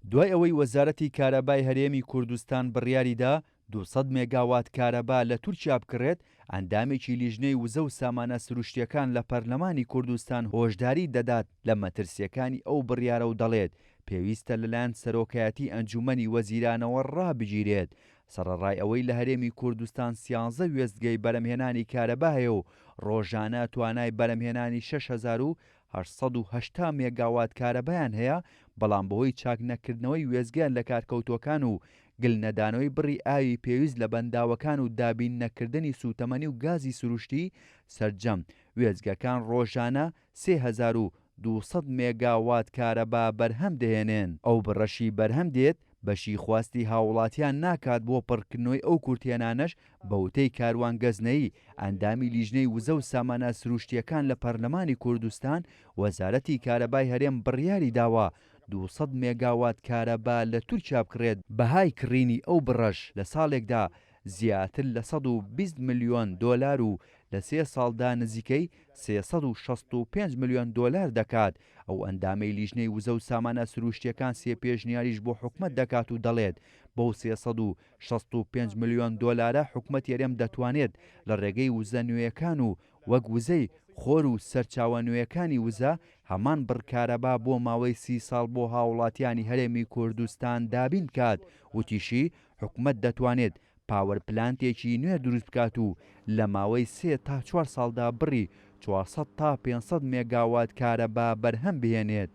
دوای ئەوەی وەزارەتی کارەبای هەرێمی کوردستان بڕیاریدا 200 مێگاوات کارەبا لە تورکیا بکڕێت، ئەندامێکی لیژنەی وزە و سامانە سروشتییەکان لە پەرلەمانی کوردستان هۆشداری دەدات لە مەترسییەکانی ئەو بڕیارە و دەڵێت، پێویستە لەلایەن سەرۆکایەتی ئەنجوومەنی وەزیرانەوە ڕابگیرێت. سەڕەڕای ئەوەی لە هەرێمی کوردستان سیانزە وێستگەی بەرەمهێنانی کارەبا هەیە و ڕۆژانە توانای بەرەمهێنانی 6880 مێگاوات کارەبایان هەیە، بەڵام بەهۆی چاکنەکردنەوەی وێستگە لەکارکەوتووەکان و گلنەدانەوەی بڕی ئاوی پێویست لە بەنداوەکان و دابین نەکردنی سووتەمەنی و گازی سروشتی، سەرجەم وێستگەکان ڕۆژانە 3200 مێگاوات کارەبا بەرهەم دەهێنێن. ئەو بڕەشی بەرهەم دێت بەشی خواستی هاووڵاتیان ناکات بۆ پڕکردنەوەی ئەو کورتهێنانەش، بە وتەی کاروان گەزنەیی، ئەندامی لیژنەی وزە و سامانە سروشتییەکان لە پەرلەمانی کوردستان، وەزارەتی کارەبای هەرێم بڕیاری داوە 200 مێگاوات کارەبا لە تورکیا بکڕێت، بەهای کڕینی ئەو بڕەش لە ساڵێکدا زیاتر لە 120 ملیۆن دۆلار و لە سێ ساڵدا نزیکەی 365 ملیۆن دۆلار دەکات. ئەو ئەندامەی لیژنەی وزە و سامانە سروشتییەکان سێ پێشنیاریش بۆ حکومەت دەکات و دەڵێت، بەو 365 ملیۆن دۆلارە حکومەتی هەرێم دەتوانێت لە ڕێگەی وزە نوێیەکان و وەک وزەی خۆر و سەرچاوە نوێیەکانی وزە هەمان بڕ کارەبا بۆ ماوەی سی ساڵ بۆ هاوڵاتیانی هەرێمی کوردستان دابین بکات. وتیشی، حکومەت دەتوانێت power plant ێکی نوێ دروست بکات و لە ماوەی سێ تا چوار ساڵدا بڕی 400 تا 500 مێگاوات کارەبا بەرهەم بهێنێت.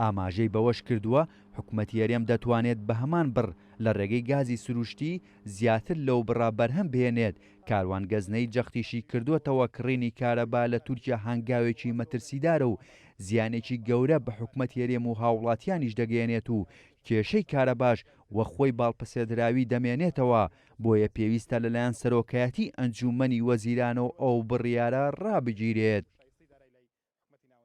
ئاماژەی بەوەشکردووە، حکومەتی هەرێم دەتوانێت بە هەمان بڕ لە ڕێگەی گازی سروشتی زیاتر لەو بڕە بەرهەم بهێنێت، کاروان گەزنەی جەختیشی کردووەتەوە کڕینی کارەبا لە تورکیا هەنگاوێکی مەترسیدارە و زیانێکی گەورە بە حکومەتی هەرێم و هاووڵاتیانیش دەگەیەنێت و کێشەی کارەباش وەک خۆی باڵپەسێردراوی دەمێنێتەوە، بۆیە پێویستە لەلایەن سەرۆکایەتی ئەنجوومەنی وەزیرانەوە ئەو بڕیارە ڕابگیرێت.